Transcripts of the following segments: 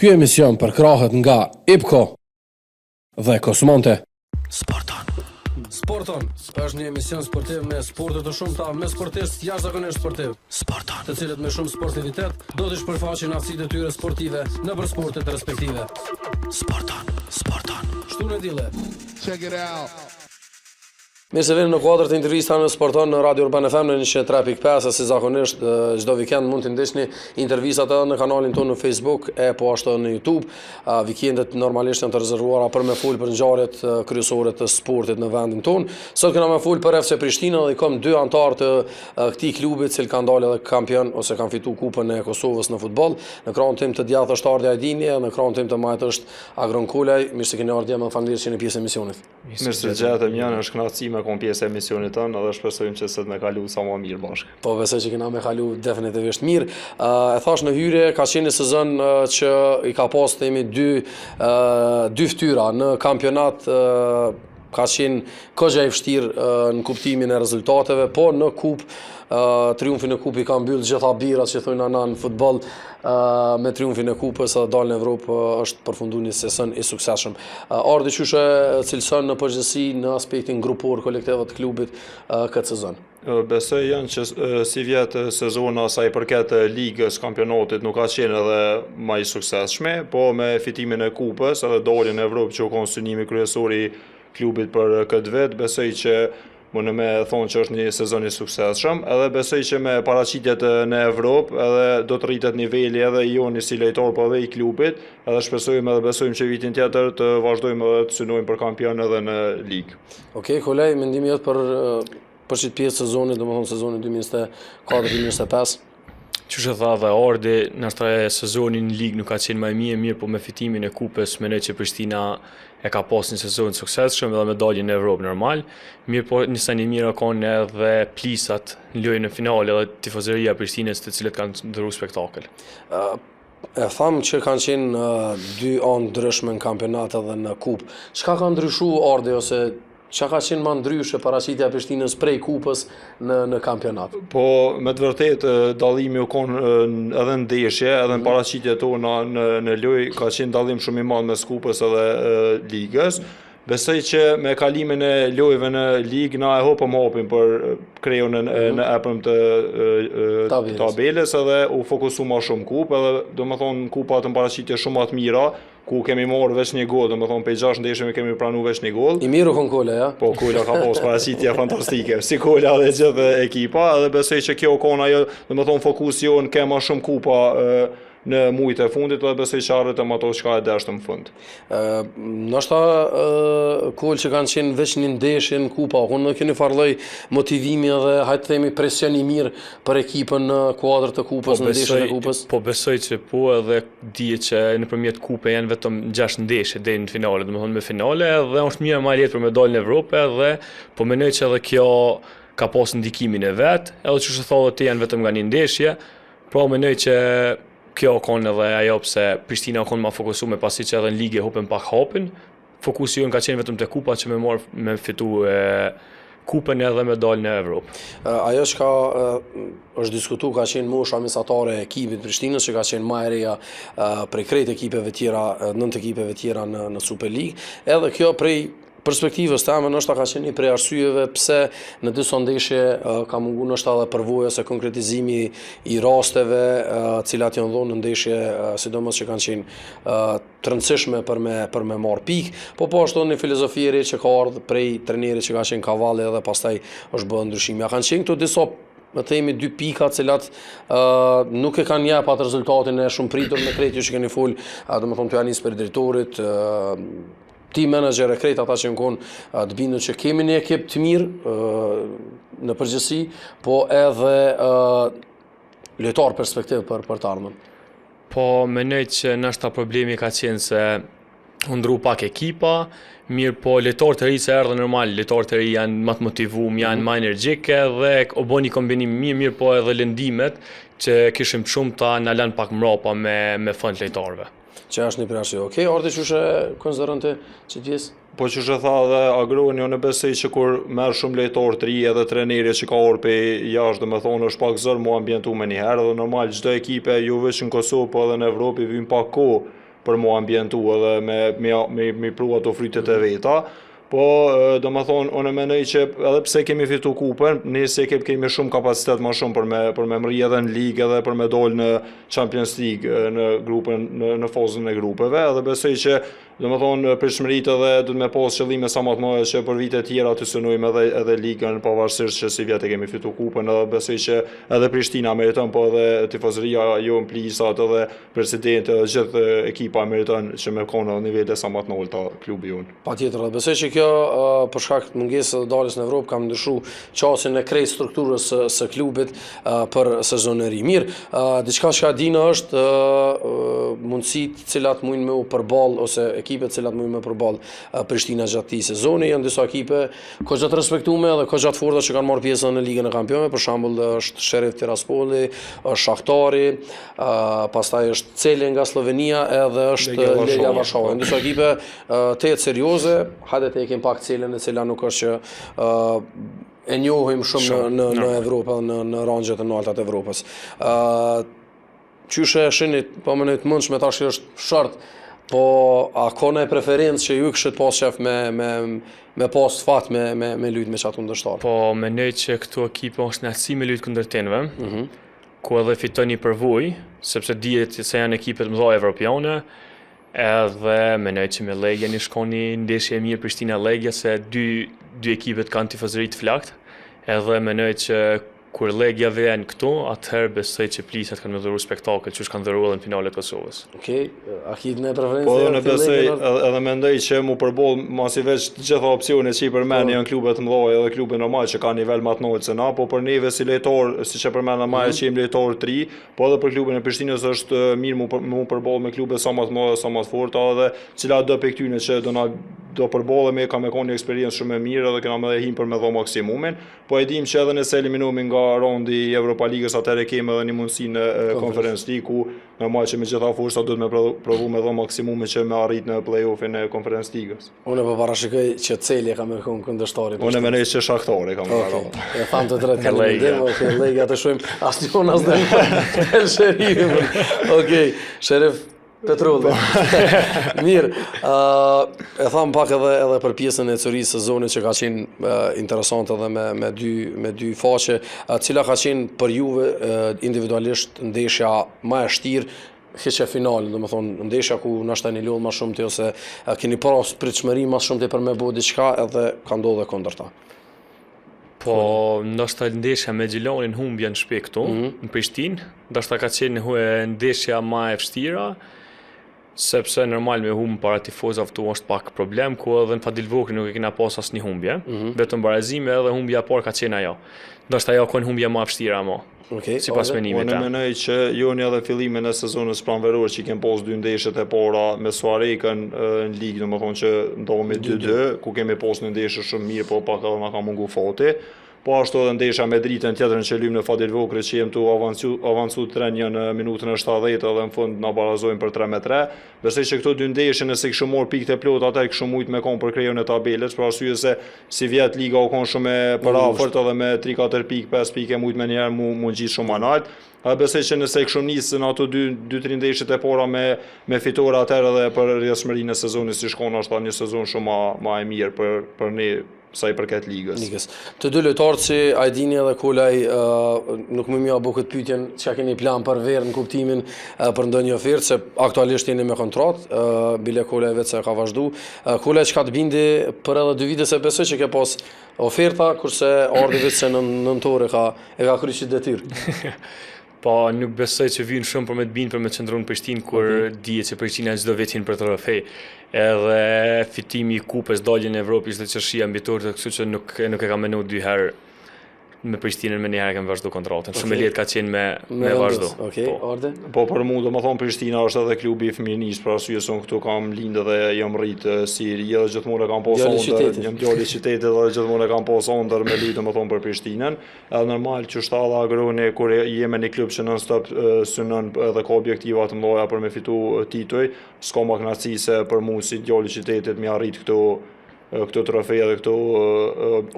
Ky emision përkrahet nga IPKO dhe Kosmonte. Sporton. Sporton është një emision sportiv me sporte të shumta, me sportistë jashtëzakonisht sportiv. Sporton, të cilët me shumë sportivitet do të shpërfaqin aftësitë e tyre sportive nëpër sportet respektive. Sporton, Sporton. Shtunë e diele. Check it out. Mirë se vini në kuadër të intervistave në Sporton në Radio Urban FM në 103.5, si zakonisht çdo vikend mund të ndiqni intervistat edhe në kanalin tonë në Facebook e po ashtu edhe në YouTube. Vikendet normalisht janë të rezervuara për me fol për ngjarjet kryesore të sportit në vendin tonë. Sot kena me fol për FC Prishtinën dhe i kam dy anëtarë të këtij klubi, të cilët kanë dalë edhe kampion ose kanë fituar kupën e Kosovës në futboll. Në krahun tim të djathtë është Ardi Ajdini e në krahun tim të majtë është Agron Kolaj. Mirë se keni ardhur djem, faleminderit që jeni pjesë e emisionit. Mirë se gjetëm Jan, është kënaqësi me kon pjesë e emisionit tënd edhe shpresojmë që sot me kalu sa më mirë bashkë. Po besoj që kena me kalu definitivisht mirë. E thash në hyrje, ka qenë një sezon që i ka pas themi dy dy fytyra në kampionat ka qenë kogja i vështirë në kuptimin e rezultateve, po në kupë triumfi në kupë i ka mbyllë gjitha birrat që thojnë na në futboll me triumfin e kupës edhe dalë në Evropë është përfundu një sezon i suksesshëm. Ardi qysh e cilëson në përgjithësi në aspektin grupor kolektiv të klubit këtë sezon? Besoj Jan që sivjet sezona sa i përket ligës, kampionatit nuk ka qenë edhe ma i suksesshmi, po me fitimin e kupës edhe daljen në Evropë që u konë synimi kryesor i klubit për këtë vit, besoj që Mundem me thonë që është një sezon i suksesshëm, edhe besoj që me paraqitjet në Evropë edhe do të rritet niveli edhe i joni si lojtar, po edhe i klubit, edhe shpresojmë edhe besojmë që vitin tjetër të vazhdojmë edhe të synojmë për kampion edhe në ligë. Okej, Kolaj, mendimi jot për për qit pjesë të sezonit, domethënë sezonin 2024-2025? Qysh e tha dhe Ardi, nashta e sezoni në ligë nuk ka qenë ma i mirë, mirë po me fitimin e kupës mendoj që Prishtina e ka pas një sezon të suksesshëm edhe me daljen në Evropë normal, mirë po një sen i mirë kanë edhe plisat në lojën në finale dhe tifozeria e Prishtinës të cilët kanë dhuru spektakël. E thamë që kanë qenë dy anë ndryshme në kampionat edhe në kupë. Çka ka ndryshu Ardi ose Çka ka qenë ma ndryshe paraqitja e Prishtinës prej kupës në në kampionat? Po, me të vërtetë dallimi u kon edhe në ndeshje, edhe në mhm. paraqitje tona në në lojë ka qenë dallim shumë i madh mes kupës edhe ligës. Besoj që me kalimin e lojëve në ligë na e hopëm hapin për kreun në, mm -hmm. në epërm të tabelës. tabelës edhe u fokusu ma shumë kupë edhe domethonë në kupë patëm paraqitje shumë ma të mira ku kemi marrë veç një gol, domethonë prej 6 ndeshjeve kemi pranu veç një gol. I mirë u kon Kola, ja? Po, Kola ka pas paraqitje fantastike, si Kola dhe gjithë ekipa, edhe besoj që kjo kon ajo, domethonë fokusi jonë ke ma shumë kupa në mujt e fundit dhe besoj që arritëm ato çka e deshtëm në fund. Ndoshta Kol që kanë qenë veç një ndeshje në kupa, ku nuk keni farë lloj motivimi edhe hajtë të themi presion i mirë për ekipën në kuadër të kupës, po, në ndeshjen e kupës? Po besoj që po edhe dihet që nëpërmjet kupe janë vetëm 6 ndeshje deri në finale, domethënë me finale dhe është mirë më lehtë për me dalë në Evropë dhe po mendoj që edhe kjo ka pas ndikimin e vet, edhe qysh e the ti janë vetëm nga një ndeshje, pra mendoj që kjo kon edhe ajo pse Prishtina kon ma fokusuar pasi që edhe në ligë hupën pak hapin, Fokusi jonë ka qenë vetëm te kupa që me marr me fitu e, kupën edhe me dalë në Evropë. Ajo çka është diskutu ka qenë mosha mesatare e ekipit Prishtinës që ka qenë ma e reja prej krejt ekipeve tjera, nëntë ekipeve tjera në në Superligë. Edhe kjo prej perspektivës teme ndoshta ka qenë një prej arsyeve pse në disa ndeshje ka mungu ndoshta edhe përvoja ose konkretizimi i rasteve të cilat janë dhënë në ndeshje, sidomos që kanë qenë të rëndësishme për me për me marr pikë, po po ashtu një filozofi e re që ka ardhur prej trenerit që ka qenë Kavalli edhe pastaj është bërë ndryshimi. A kanë qenë këto disa me themi dy pika të cilat uh, nuk e kanë jap atë rezultatin e shumë pritur me krejt ju që keni fol, uh, domethonë tu ja nis prej drejtorit, uh, team manager e krejt ata që janë konë uh, të bindur që kemi një ekip të mirë uh, në përgjithësi, po edhe uh, lojtar perspektiv për për të ardhmen. Po mendoj që nashta problemi ka qenë se u ndru pak ekipa, mirë po lojtarët e ri që erdhën normal, lojtarët e ri janë më të motivum, janë mm -hmm. më energjike dhe u bë një kombinim mirë, mirë po edhe lëndimet që kishim shumta na lanë pak mrapa me me fund lojtarëve. Që është një prej arsye. Okej, okay, Ardi qysh e konsideron ti qit pjesë? Po qysh e tha edhe Agroni, unë besoj që kur merr shumë lojtarë të ri edhe treneri që ka ardhur prej jashtë, domethonë është pak zor mu ambientu menjëherë dhe normal çdo ekipe jo veç në Kosovë, po edhe në Evropë i vyn pak kohë. për mu ambientu edhe me, me, me, me pru ato frytet e veta. Po, do më thonë, unë mendoj që edhe pse kemi fitu kupën, ne si ekip kemi shumë kapacitet më shumë për me, për me mrri edhe në ligë edhe për me dolë në Champions League në grupën, në, në fazën e grupeve, edhe besoj që Do më thonë, pritshmëritë edhe do të me pas qëllime sa më të mëdha që për vite tjera të synojmë edhe edhe ligën, pavarësisht që si vjet e kemi fitu kupën, edhe besoj që edhe Prishtina meriton, po edhe tifozëria jonë, plisat edhe presidenti edhe gjithë ekipa meriton që me konë edhe nivele sa më të nalta klubi jonë. Patjetër, dhe besoj që kjo për shkak të mungesës së daljes në Evropë ka ndryshu qasjen e krejt strukturës së, së klubit për sezonin e ri. Mirë, diçka që dina është mundësitë të cilat mujnë me u përball ose ekipet të cilat mujnë me përball Prishtina gjatë këtij sezoni janë disa ekipe goxha të respektume dhe goxha të forta që kanë marrë pjesë në Ligën e Kampionëve, për shembull është Sheriff Tiraspoli, është Shakhtari, pastaj është Celje nga Sllovenia edhe është Legia Varshava. Janë disa ekipe tejet serioze, hajde të hekim pak Celjen e cila nuk është që e njohim shumë, shumë në në, në Evropë dhe në në rangjet e nalta të Evropës. Ë uh, qysh e shihni, po mendoj të mundshme tash është short, po a ka ndonjë preferencë që ju kishit pas qef me me me pas fat me me me lujt me qatë kundërshtar? Po mendoj që këto ekipe është knaqësi me lujt kundër tynve. Mm -hmm. ku edhe fiton një përvojë, sepse dihet se janë ekipe të mëdha evropiane, Edhe mendoj që me Legian ish kon një ndeshje e mirë Prishtina Legia se dy dy ekipet kanë tifozëri të flaktë. Edhe mendoj që kur Legia vjen këtu, atëherë besoj që plisat kanë me dhuru spektakël, qysh kanë dhuru edhe në finale të Kosovës. Okej, okay. a ki ndonjë preferencë? Po edhe besoj, edhe, edhe mendoj që mu përball, masi veç të gjitha opsionet që i përmend po. janë klube të mëdha edhe klube normal që kanë nivel më të lartë se na, po për neve si lojtar, siç e përmenda më mm -hmm. që jemi lojtar të ri, Po edhe për klubin e Prishtinës është mirë mu, mu përball me klube sa më të mëdha, sa më të forta edhe cila do prej këtyne që do na do përballemi ka me konë një eksperiencë shumë e mirë edhe kena me hin për me dho maksimumin. Po e dim që edhe nëse eliminohemi nga raundi i Europa Ligës, atëherë kemi edhe një mundësi në Conference League ku normal që me gjitha forca duhet me provu me dho maksimumin që me arrit në play-offin e Conference Ligës. Unë po parashikoj që Celje ka me konë kundërshtari. Unë mendoj që Shakhtari ka me konë. E thamë të tretë kanë mendim, okej, Legia të shohim asnjë as dhe El Sheriff. Okej, Sherif Petrolli. Mirë, uh, e thamë pak edhe edhe për pjesën e ecurisë së sezonit që ka qenë uh, interesante edhe me me dy me dy faqe, uh, cila ka qenë për juve uh, individualisht ndeshja më e vështirë hiqe finalen, domethonë, ndeshja ku nashta jeni lodhë ma shumë ti ose keni pas pritshmëri ma shumë ti për me bo diçka edhe ka ndodhë e kundërta. Po, ndoshta ndeshja me Gjilanin humbja në shtëpi këtu, mm -hmm. në Prishtinë, ndoshta ka qenë ndeshja ma e vështira, sepse normal me humb para tifozave tu është pak problem, ku edhe në Fadil Vokrri nuk e kena pas asnjë humbje, mm -hmm. vetëm barazime edhe humbja e parë ka qenë ajo. Ndoshta ajo kon humbja ma e vështira mo. Okay, sipas menimit Unë mendoj që joni edhe fillimin e sezonës pranverore që i kem pas dy ndeshjet e para me Suharekën në ligë, domethënë që ndahemi 2-2, ku kemi pas një ndeshje shumë mirë, po pak edhe na ka mungu fati. Po ashtu edhe ndeshja me Dritën tjetrën që lymë në Fadil Vokrri që jem tu avancu, avancu 3-1 në minutën e 70 edhe në fund na barazojnë për 3-3. Besoj që këto dy ndeshje nëse kishim marrë pikët e plota atëherë kishim mujt me kon për kreun e tabelës, për arsye se si vjet liga u kon shumë e përafërt edhe me 3-4 pikë, 5 pikë e mujt menjëherë mu mu ngjit shumë më nalt. Edhe besoj që nëse kishim nisë në ato dy 2-3 ndeshjet e para me me fitore atëherë edhe për rrjedhshmërinë e sezonit si shkon është një sezon shumë ma ma e mirë për për ne sa i përket ligës. Ligës. Të dy lojtarët si Ajdini edhe Kolaj uh, nuk muj me ja bo këtë pyetjen çka keni plan për verë në kuptimin uh, për ndonjë ofertë se aktualisht jeni me kontratë, uh, bile Kolaj vetë se ka vazhdu. Uh, Kolaj çka të bindi për edhe dy vite se besoj që ke pas oferta, kurse Ardi vetë se në nëntor e ka e ka kry qit detyrë. Po nuk besoj që vynë shumë për me të bind për me qëndru në Prishtinë kur okay. dihet që Prishtina çdo vit hin për trofe. Edhe fitimi i kupës daljen në Evropë ishte qershia mbi tortë, kështu që nuk nuk e kam menu dy herë me Prishtinën me njëherë kam vazhdu kontratën. Okay. Shumë e lehtë ka qenë me me, me vazhdu. Okej, okay. po. Ardi. Po për mua domethënë Prishtina është edhe klubi i fëmijërisë, për arsye se unë këtu kam lindë dhe jam rrit si i ri edhe gjithmonë e kam pas ëndërr, jam djalë i qytetit dhe gjithmonë e kam pas ëndërr me lujt domethënë për Prishtinën. Edhe normal që është edhe Agroni kur je me një klub që non stop synon edhe ka objektiva të mëdha për me fitu tituj, s'ka më kënaqësi se për mua si djalë i qytetit me arrit këto. këto trofe edhe këto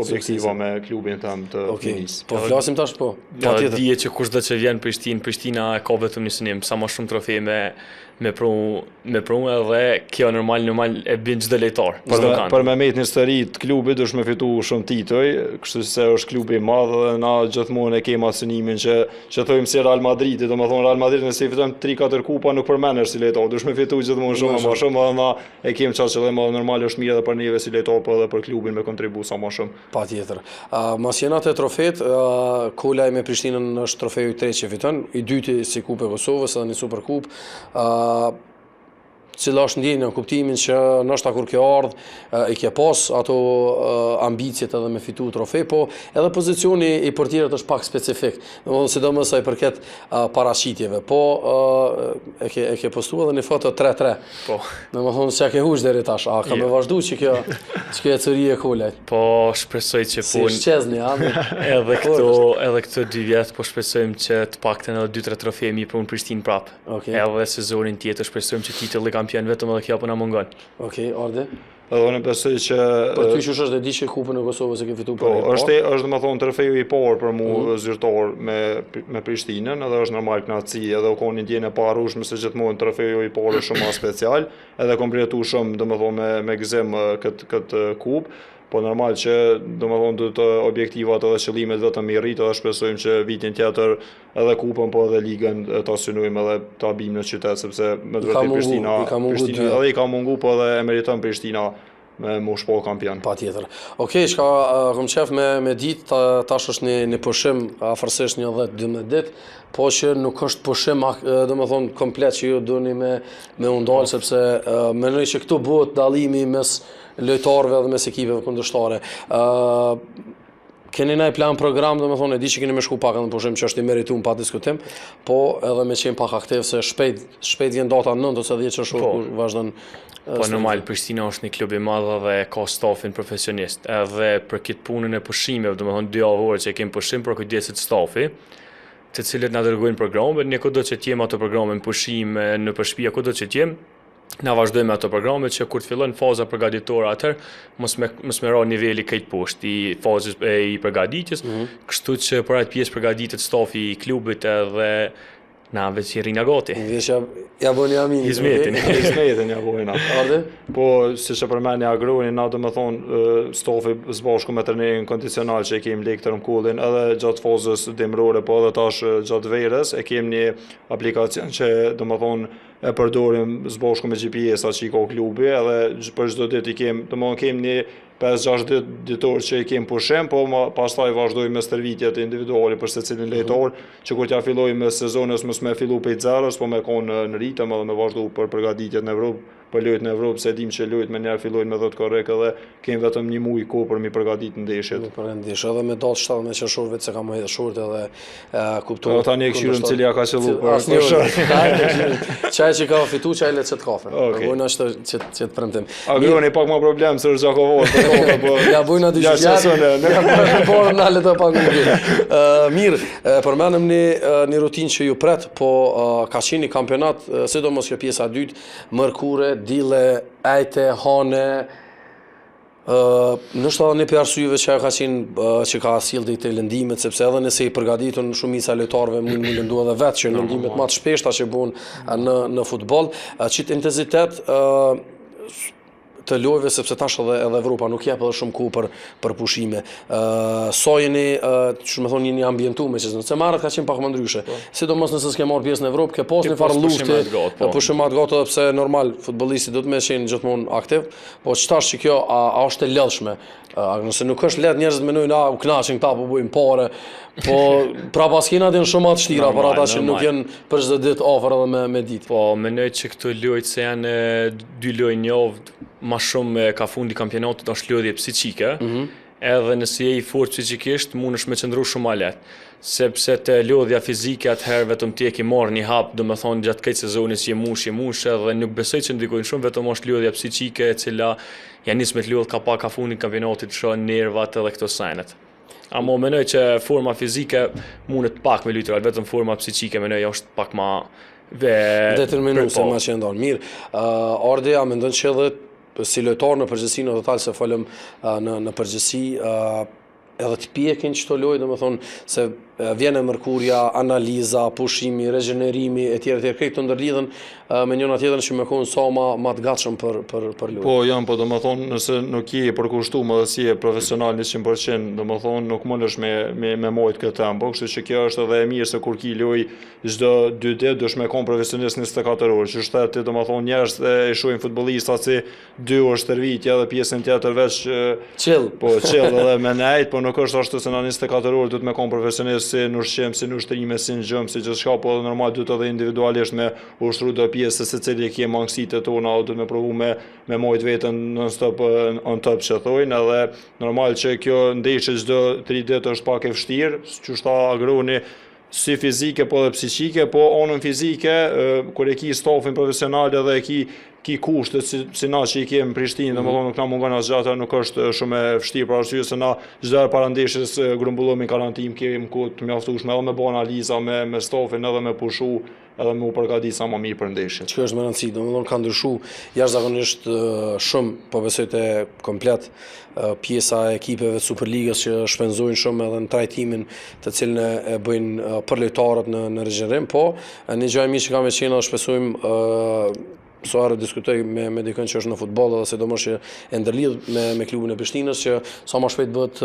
objektiva me klubin tem të okay. Fëminisë. Po flasim tash po. Patjetër. Dihet që kushdo që vjen në Prishtinë, Prishtina e ka vetëm një synim, sa më shumë trofe me me pru me pru edhe kjo normal normal e bin çdo lojtar. Për me, për me met në histori të klubit duhesh me fitu shumë tituj, kështu se është klubi i madh dhe na gjithmonë e kemi atë synimin që që thojmë si Real Madrid, domethënë Real Madrid nëse i fiton 3-4 kupa nuk përmendesh si lojtar, duhesh me fitu gjithmonë shumë më shumë edhe na E kem qat qëllim edhe normal është mirë edhe për neve si lojtar po edhe për klubin me kontribu sa ma shumë. Patjetër. Uh, masi jena te trofet, uh, Kolaj me Prishtinën është trofeu i tretë që fiton, i dyti si Kupë e Kosovës edhe një Superkupë. Uh, cila është ndjenja në kuptimin që ndoshta kur ke ardhë, i ke pas ato ambiciet edhe me fitu trofe, po edhe pozicioni i portierit është pak specifik, domethënë sidomos sa i përket paraqitjeve. Po e ke e ke postu edhe një foto 3-3. Po. Domethënë s'ja ke huq deri tash, a ka me jo. vazhdu që kjo, që kjo ecuri e Kolajt? Po, shpresoj që po... Si Shqezni, a? Edhe këto, edhe këto dy vjet, po shpresojmë që të paktën edhe 2-3 trofe me i pru në Prishtinë prapë. Okay. Edhe sezonin tjetër shpresojmë që titulli kampion vetëm edhe kjo po na mungon. Okej, okay, Ardi? Edhe unë besoj që Për ty qysh është e di që Kupën e Kosovës e ke fituar po, për është është domethënë trofeu i parë për mua mm -hmm. zyrtar me me Prishtinën, edhe është normal kënaqësi, edhe u kon një ndjenjë e paharrueshme se gjithmonë trofeu i parë është shumë më special, edhe kom përjetu shumë domethënë me me gëzim këtë këtë kupë. Po normal që domethënë do të objektivat edhe qëllimet vetëm i rrit edhe shpresojmë që vitin tjetër edhe kupën po edhe ligën ta synojmë edhe ta bim në qytet sepse me të vërtetë Prishtina i ka mungu Prishtina edhe i ka mungu po edhe e meriton Prishtina me u shpall kampion. Patjetër. Okej, çka uh, kom qef me me ditë ta, tash është një një pushim afërsisht një 10-12 ditë, po që nuk është pushim domethënë komplet që ju doni me me u ndal sepse uh, mendoj që këtu bëhet dallimi mes lojtarëve dhe mes ekipeve kundërshtare. Ë uh, Keni naj plan program, domethonë, e di që keni me shku pak në pushim që është i meritun pa diskutim, po edhe me qenë pak aktiv se shpejt, shpejt vjen data 9 ose 10 qershor po, kur vazhdon Po normal, Prishtina është një klub i madh dhe ka stafin profesionist. Edhe për këtë punën e pushimeve, domethonë dy javore që e kemi pushim, përkujdeset stafi, të cilët na dërgojnë programe, ne kudo që t'jem ato programe në pushime, nëpër shtëpia kudo që t'jem, na vazhdojmë me ato programe që kur të fillon faza përgatitore atëherë mos me mos me ra niveli krejt poshtë i fazës e i përgatitjes, mm -hmm. kështu që për atë pjesë përgatitet stafi i klubit edhe na veç i rrina gati. Veç ja, ja bëni amin. Hizmetin. Okay? Hizmetin ja bojna. Ardi? Po, siç e përmendi Agroni, na domethonë, stafi së bashku me trenerin kondicional që e kemi Lekë Tërmkollin, edhe gjatë fazës dimrore, po edhe tash gjatë verës, e kemi një aplikacion që domethonë e përdorim së bashku me GPS-a që i ka klubi edhe për çdo ditë i kem, domethënë kem një 5-6 ditë ditor që i kem pushim, po ma, pastaj vazhdojmë me stërvitjet individuale për secilin mhm. lojtar, që kur t'ja fillojmë me sezonin mos me fillu prej zeros, po me kon në, në ritëm edhe me vazhdu për përgatitjet në Evropë, për lojët në Evropë, se dim që lojët menjëherë fillojnë me 10 korrik edhe kemi vetëm një muaj kohë për mi përgatit ndeshjet. Me përgatit ndeshjet, edhe me datë 17 qershor vetë se ka më hedhë short edhe kuptohet. Po tani e kqyrim cili ja ka qëllu për për short. Qaj që ka fitu, qaj le qet kafe. Okay. Bojna që që që të premtim. Agroni pak më problem se është Gjakovo, po po. po. Ja bojna dy ja. Ja ja po na le të pak më. Ë mirë, përmendëm një një rutinë që ju pret, po ka qenë një kampionat, sidomos kjo pjesa e dytë, mërkure, dile, ejte, hane, Ë, ndoshta edhe një prej arsyeve që ajo ka qenë ë, që ka sjellë deri te lëndimet, sepse edhe nëse i përgatitun shumica e lojtarëve mund mu lëndu edhe vetë, që lëndimet më të shpeshta që bën në në futboll, ë, qit intensitet ë të lojëve sepse tash edhe edhe Evropa nuk jep edhe shumë kohë për për pushime. Ë sa jeni ë qysh me thonë jeni ambientu me çfarë? Se më herët ka qenë pak më ndryshe. Po. Sidomos nëse s'ke marrë pjesë në Evropë, ke pas një farë lufte, po. pushim më të gatë edhe pse normal futbollisti duhet me qenë gjithmonë aktiv. Po qetash që kjo, a, a është e lodhshme? A, nëse nuk është lehtë njerëzit mendojnë, a, u knaqen këta, po bujnë pare, po prapaskenat janë shumë ma të shtira për ata që nuk janë për çdo ditë afër edhe me, me ditë. Po, mendoj që këto lojë se janë dy lojë në javë, ma shumë ka fundi kampionatit është lodhje psiqike, mm -hmm. Edhe nëse je i fortë psiqikisht, mundesh me qëndru shumë ma lehtë. Sepse te lodhja fizike atëherë vetëm ti e ke marrë një hap, domethënë gjatë krejt sezonit që je mush, je mush edhe nuk besoj që ndikojnë shumë, vetëm është lodhja psiqike e cila ja nis me të lodh ka pak ka fundi i kampionatit, shoh nervat edhe këto senet. Amo mendoj që forma fizike mundet pak me lujt rol, vetëm forma psiqike mendoj është pak ma ve determinuese po. ma që ndon. Mirë, uh, Ardi, a mendon që edhe. si lojtar në përgjithësi në total se folëm në në përgjithësi edhe të pjekin qëto lojë, domethënë se vjen e mërkurja, analiza, pushimi, regjenerimi e tjera e tjera, krejt të ndërlidhen me njëna tjetrën që me konë sa ma, ma të gatshëm për, për, për lojë. Po, janë, po domethënë, nëse nuk je i përkushtum edhe s'je profesional 100%, domethënë, nuk mundesh me, me, me mojt këtë tempo, kështu që kjo është edhe e mirë se kur ki lojë çdo dy ditë, duhesh me konë profesionist 24 orë, që është ti, domethënë, njerëz e shohin futbollistat si dy orë stërvitje edhe pjesën tjetër veç chill. Po chill edhe me nejt, po nuk është ashtu se na 24 orë duhet me kon profesionist si në ushqim, si në ushtrime, si në gjumë, si gjithçka, po edhe normal duhet edhe individualisht me ushtru do pjesë se secili ke mangësitë tona, duhet me provu me me mojt veten non stop on top që thojnë, edhe normal që kjo ndeshje çdo 3 ditë është pak e vështirë, siç tha Agroni, si fizike po edhe psiqike, po anën fizike, kur e ki stafin profesional edhe e ki ki kushtet si, si na që i kemi në Prishtinë, mm -hmm. domethënë nuk na mungon asgjë, atë nuk është shumë e vështirë për arsye se na çdo herë para ndeshjes grumbullohemi në karantinë, kemi kohë të mjaftueshme edhe me bë analiza me me stafin edhe me pushu, edhe me u përgatit sa më mirë për ndeshjet. Që është me rëndësi, domethënë ka ndryshu jashtëzakonisht shumë, po besoj te komplet pjesa e ekipeve të Superligës që shpenzojnë shumë edhe në trajtimin të cilën e, e bëjnë për lojtarët në në rigjenerim, po një gjë e mirë që ka me qenë edhe shpresojmë sa herë diskutoj me me dikën që është në futboll edhe sidomos që e ndërlidh me me klubin e Prishtinës që sa më shpejt bëhet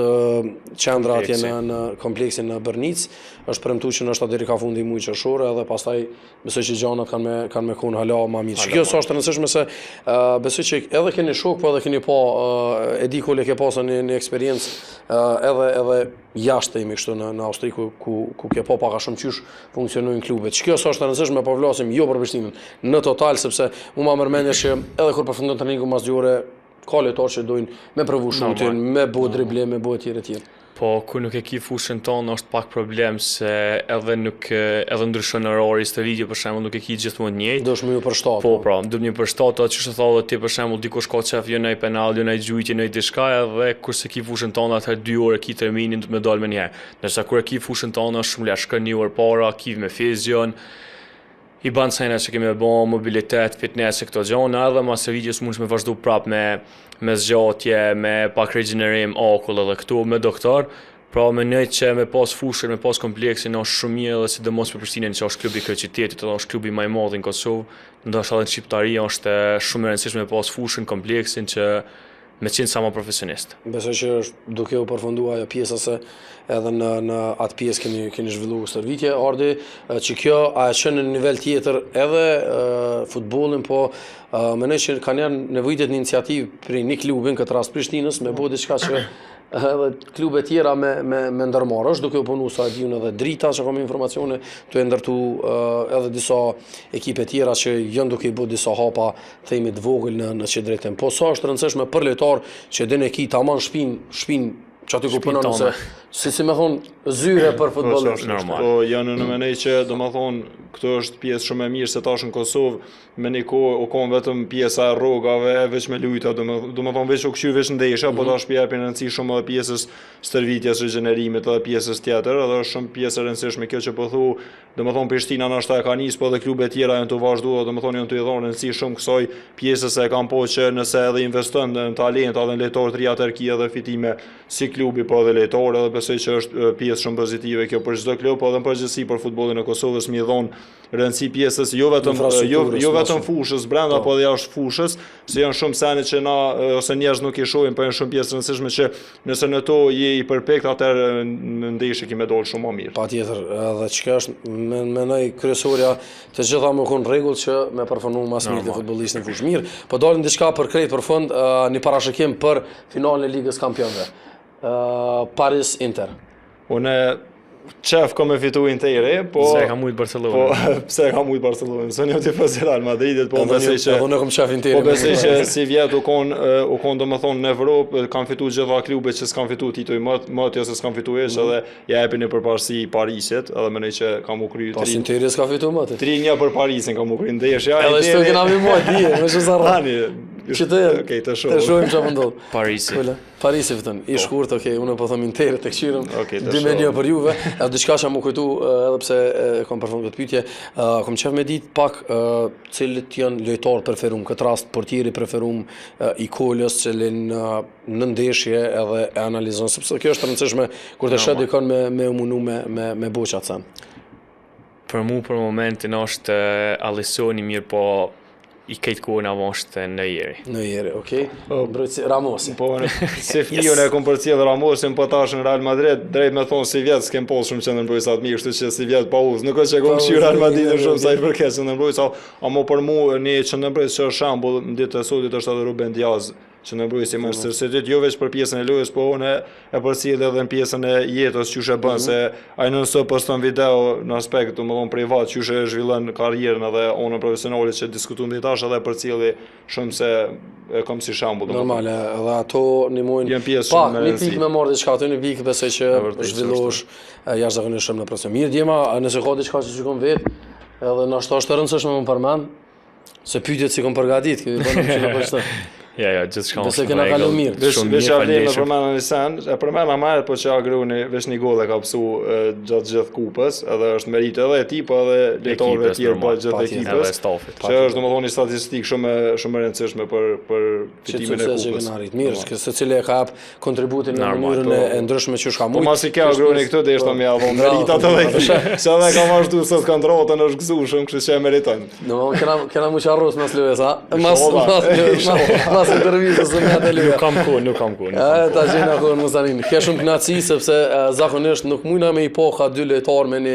qendra atje në në kompleksin në Bërnicë, është premtuar që ndoshta deri ka fundi i muajit qershor edhe pastaj besoj që gjanat kanë me kanë me kon hala më mirë. Që kjo sa është e rëndësishme se uh, besoj që edhe keni shok, po edhe keni pa uh, e di ku le ke pasur një një eksperiencë uh, edhe edhe jashtë themi kështu në në Austri ku ku ku ke pa pak a shumë qysh funksionojnë klubet. Që kjo sa është e rëndësishme po flasim jo për Prishtinën në total sepse mu ma merr mendja që edhe kur përfundon treningu mas dy ore ka lojtarë që dojnë me provu shutin, me bo driblim, me bo etj etj. Po, kur nuk e ki fushën tonë është pak problem se edhe nuk edhe ndryshon orari i stërvitje për shembull nuk e ki gjithmonë njëjtë. Duhesh me ju përshtat. Po, pra, duhet me ju përshtat, atë që tha edhe ti për shembull dikush ka qef jo naj penal, jo naj gjujtje, naj diçka edhe kur s'e ki fushën tonë atëherë dy orë e ki terminin duhet me dalë menjëherë. Ndërsa kur e ki fushën tonë është shumë lehtë, shkon një orë para, ki me fizion, i ban sene që kemi me bo, mobilitet, fitness e këto gjona, edhe mas stërvitjes mundesh me vazhdu prap me, me zgjatje, me pak regjenerim, akull edhe këtu, me doktor, pra mendoj që me pas fushën, me pas kompleksin, është shumë mirë edhe sidomos për Prishtinën që është klubi i kryeqytetit edhe është klubi më i madh në Kosovë, ndoshta edhe në Shqiptari është shumë e rëndësishme me pas fushën, kompleksin që me qenë sa më profesionist. Besoj që është duke u përfundu ajo pjesa se edhe në në atë pjesë keni keni zhvilluar stërvitje. Ardi, që kjo a e çon në nivel tjetër edhe e, futbollin, po mendoj që ka janë nevojitet një iniciativë prej një klubi në këtë rast Prishtinës me bo diçka që edhe klube tjera me me me ndërmarrë. Është duke u punu sa e di unë edhe Drita që kam informacione, tu e ndërtu edhe disa ekipe tjera që janë duke i bo disa hapa themi të vogël në në qët drejtim. Po sa është e rëndësishme për lojtar që din e ki tamam shpinë, shpinë që aty ku punon ose si si me thon zyre për po, futboll. Normal. Po janë në mendoj që domethon këto është pjesë shumë e mirë se tash në Kosovë me një kohë u kon vetëm pjesa e rrogave e veç me lujta, domethon veç u kqyr veç ndeshja, mm -hmm. po mhm. tash po i japin rëndësi shumë edhe pjesës stërvitjes, rigjenerimit edhe pjesës tjetër, edhe është shumë pjesë e rëndësishme kjo që po thu Domethënë Prishtina ndoshta e ka nis, po edhe klube tjera janë tu vazhdu dhe domethënë janë tu i dhënë rëndësi shumë kësaj pjesës se e kanë pa që nëse edhe investon në talent edhe në lojtarë të ri atëherë ki edhe fitime si klubi po edhe lojtarë edhe besoj që është pjesë shumë pozitive kjo për çdo klub, po edhe në përgjithësi për futbollin e Kosovës me i dhënë rëndësi pjesës jo vetëm jo jo vetëm fushës brenda po, po edhe jashtë fushës, se janë shumë sene që na ose njerëz nuk i shohin, po janë shumë pjesë të rëndësishme që Nëse në to je i përpekt, atëherë në ndeshje ki me dalë shumë ma mirë. Patjetër, edhe çka është, mendoj kryesorja, të gjitha me konë rregull që me performu ma së miri futbollisti në fushë mirë. Po dalim diçka për krejt për fund, një parashikim për finalen e Ligës Kampionëve. Paris Inter. Unë qef kom me fitu Interi, po... Pse e ka mujt Barcelona? Po, pse e ka mujt Barcelona? Se unë jam tifoz i Real Madridit, po besoj që... Edhe unë kom qef Interi. Po besoj që sivjet u kon, u kon domethonë në Evropë, kanë fitu gjitha klubet që s'kan fitu tituj më, më të ose s'kan fitu hiç, mm. edhe ja jepin një përparësi Parisit, edhe mendoj që ka m'u kry... Pas Interi s'ka fitu më të. 3-1 për Parisin ka m'u kry ndeshja. Edhe shto kena mi mua, dije, më shumë zarra. Tani. Që të jenë. Okej, të shohim. Të shohim çfarë po ndodh. Parisi. Kola. Parisi fiton. I po. shkurt, okej, unë po them Interi të kqyrim. Okej, të 2 me 1 për juve. Edhe diçka që m'u kujtu edhe pse e kam përfundu këtë pyetje, kam qef me ditë pak cilët janë lojtarë preferum, këtë rast portieri preferum i Kolës, cilin në ndeshje edhe e analizon, sepse kjo është e rëndësishme kur të sheh dikon me me u mundu me me me bo qatë sen. Për mu për momentin është Alisoni mirë po i krejt kohën është Neueri. Neueri, okej. Okay. Mbrojtësi Ramosi. Po, në, si fëmijë yes. e kom përcjell Ramosin, po tash në Real Madrid, drejt me thonë sivjet s'kem pas shumë qendërmbrojtësa të mirë, kështu që sivjet pauzë. Nuk është që kom kqyr Real Madrid shumë sa i përket qendërmbrojtësa, ama për mu një qendërmbrojtës që është shembull në ditë të sotit është edhe Ruben Diaz qendërmbrojtësi i Manchester City, jo veç për pjesën e lojës, po unë e përcjell edhe në pjesën e jetës qysh e bën, mm -hmm. se ai non stop poston video në aspekt, domethënë privat, qysh e zhvillon karrierën edhe onën profesionale që diskutuam deri tash edhe e përcjelli shumë se e kam si shembull domethënë. Normale, edhe ato ndihmojnë. Janë pjesë shumë me rëndësi. Një pikë me marrë diçka aty, një pikë besoj që zhvillohesh jashtëzakonisht shumë në proces. Mirë djema, nëse ka diçka që s'kam vet, edhe ndoshta është e rëndësishme me përmend, Se pyetjet s'i kom përgatit, kemi bërë në qytë për çto. Ja, ja, gjithçka është. Besoj kena kalu mirë. Veç shumë mirë, veç vlen me përmend një sen, e përmenda më herët, po që Agroni veç një gol e ka pësu gjatë gjithë kupës, edhe është meritë edhe e tij, po edhe lojtarëve të tjerë po gjithë ekipës. Edhe stafit. Që është domethënë një statistikë shumë shumë e rëndësishme për për fitimin e kupës. Që kena arrit. Mirë, që secili e ka jap kontributin në mënyrën po. e ndryshme që ka mujt. Po masi ke Agroni këtu deshta me ia dhon meritat edhe këtij. Se edhe ka vazhdu sot kontratën është gëzu shumë, kështu që e meriton. Do të kena kena mu çarros mas lojës, ha? Mas mas lojës, mas intervistës së me Nuk kam ku, nuk kam ku. E ta gjejna kohën mos anin. Ke shumë kënaqësi sepse zakonisht nuk mujna me i pa ka dy lojtarë me një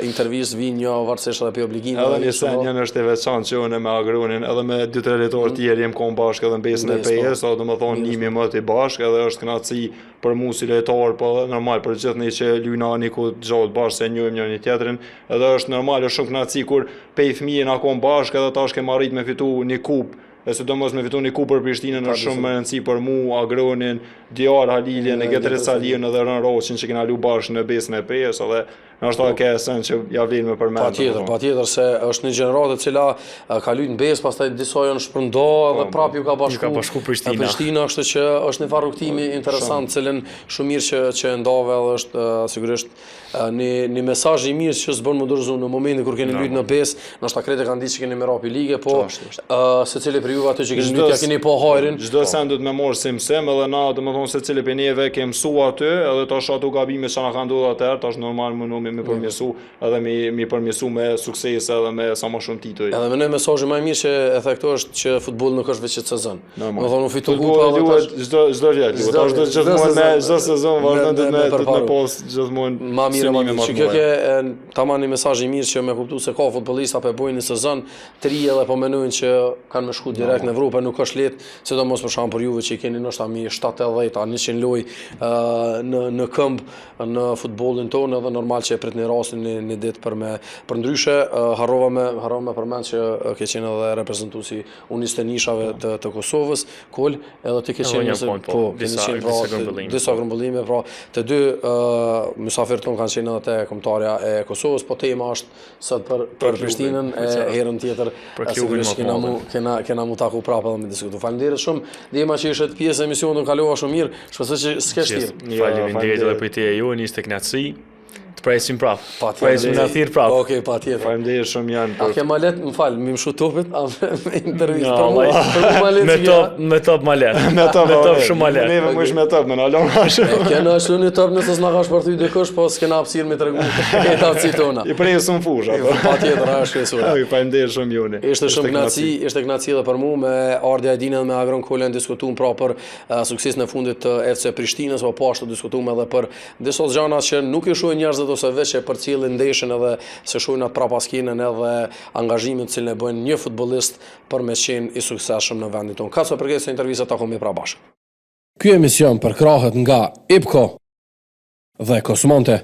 intervistë vijnë një varësisht edhe prej obligimeve. Edhe një sen një është e veçantë që unë me Agronin, edhe me dy tre lojtarë mm. tjerë jem kon bashkë edhe në Besën e Pejës, po. do të thonë njihmi më të bashkë, edhe është kënaqësi për mua si lojtar, po edhe normal për gjithë ne që lujna një kohë gjatë bashkë se njohim njëri tjetrin, edhe është normal është shumë kënaqësi kur pej fëmijë na kon bashkë edhe tash kemë arrit me fitu një kupë e sidomos me fitu një kupë për Prishtinën është shumë me rëndësi për mu, Agronin, Diar Halilin, e Getrit Salihun edhe Rën Roqin që kena lu bashkë në Besën e Pejës edhe ndoshta ke sen që ja vlen me përmend. Patjetër, patjetër se është një gjeneratë e cila ka luajtur në Besë, pastaj disa janë shpërnda edhe po, prapë ju ka bashku. Ju ka bashku Prishtina. Prishtina, kështu që është një farë rrugëtimi po, interesant, cilën shumë mirë që që e ndave edhe është sigurisht Një një mesazh i mirë që s'bën me u dorëzu në momentin kur keni luajtur në Besë, ndoshta krejt e kanë ditë që keni me ra pi lige, po ë secili prej juve aty që keni luajtur ja keni pa hajrin. Çdo sen duhet me marrë si mësim edhe na domethënë secili prej neve kem mësu aty edhe tash ato gabime që na kanë ndodhur atëherë tash normal mundohemi me përmirësu edhe me mi përmirësu me sukses edhe me sa më shumë tituj. Edhe mendoj mesazhi më i mirë që e the këtu është që futbolli nuk është veç këtë sezon. Normal. Do thonë u fitu kupa edhe tash. Çdo çdo vjet, çdo çdo gjithmonë me çdo sezon vazhdon të me të me pas gjithmonë më mirë më mirë. Që kjo ke tamam një mesazh i mirë që me kuptu se ka futbollista po e bojnë një sezon të ri edhe po mendojnë që kanë me shku direkt në Evropë, nuk është lehtë, sidomos për shembull për juve që i keni ndoshta mi 70 a 100 lojë në në këmbë në futbollin tonë edhe normal që e pritni rastin një, një ditë për me përndryshe harrova me harrova me përmend që ke qenë edhe reprezentuesi U-21-shave të, të Kosovës, Kol, edhe ti ke qenë nëse po, po disa qenë, pra, disa grumbullime. Disa grumbullime, pra të dy uh, mysafirët tonë kanë qenë edhe te kombëtarja e Kosovës, po tema është sot për për Prishtinën e herën tjetër për klubin më kena mu kena kena mu taku prapë edhe me diskutu. Faleminderit shumë. Djema që ishit pjesë e emisionit, unë kalova shumë mirë. Shpresoj që s'ke shtirë. Faleminderit edhe për te ju, ishte kënaqësi. Të presim prap. Patjetër. Presim na thirr prap. Okej, patjetër. Faleminderit shumë Jan për. A ke më lehtë, më fal, mi mshu topit a me intervistë no, për mua, për mua më lehtë. Me top, me top më lehtë. Me top, me top shumë më lehtë. Neve më me top, më na lon ashtu. E kena ashtu një top nëse s'na ka shpërthy dikush, po s'kena hapësirë me tregu këto aftësi tona. I presim fush apo. Patjetër, ajo është kryesore. Ai faleminderit shumë Joni. Ishte shumë kënaqësi, ishte kënaqësi edhe për mua me Ardi Ajdinin dhe me Agron Kolën diskutuam pra për suksesin e fundit të FC Prishtinës, po po ashtu diskutuam edhe për Disa gjana që nuk i shohin njerëzit ose veç e përcjellin ndeshjen edhe s'e shohin atë prapaskenën edhe angazhimin të cilin e bëjnë një futbollist për me qenë i suksesshëm në vendin tonë. Kaq sa përket kësaj interviste takohemi prapë bashkë. Ky emision përkrahet nga IPKO dhe Kosmonte.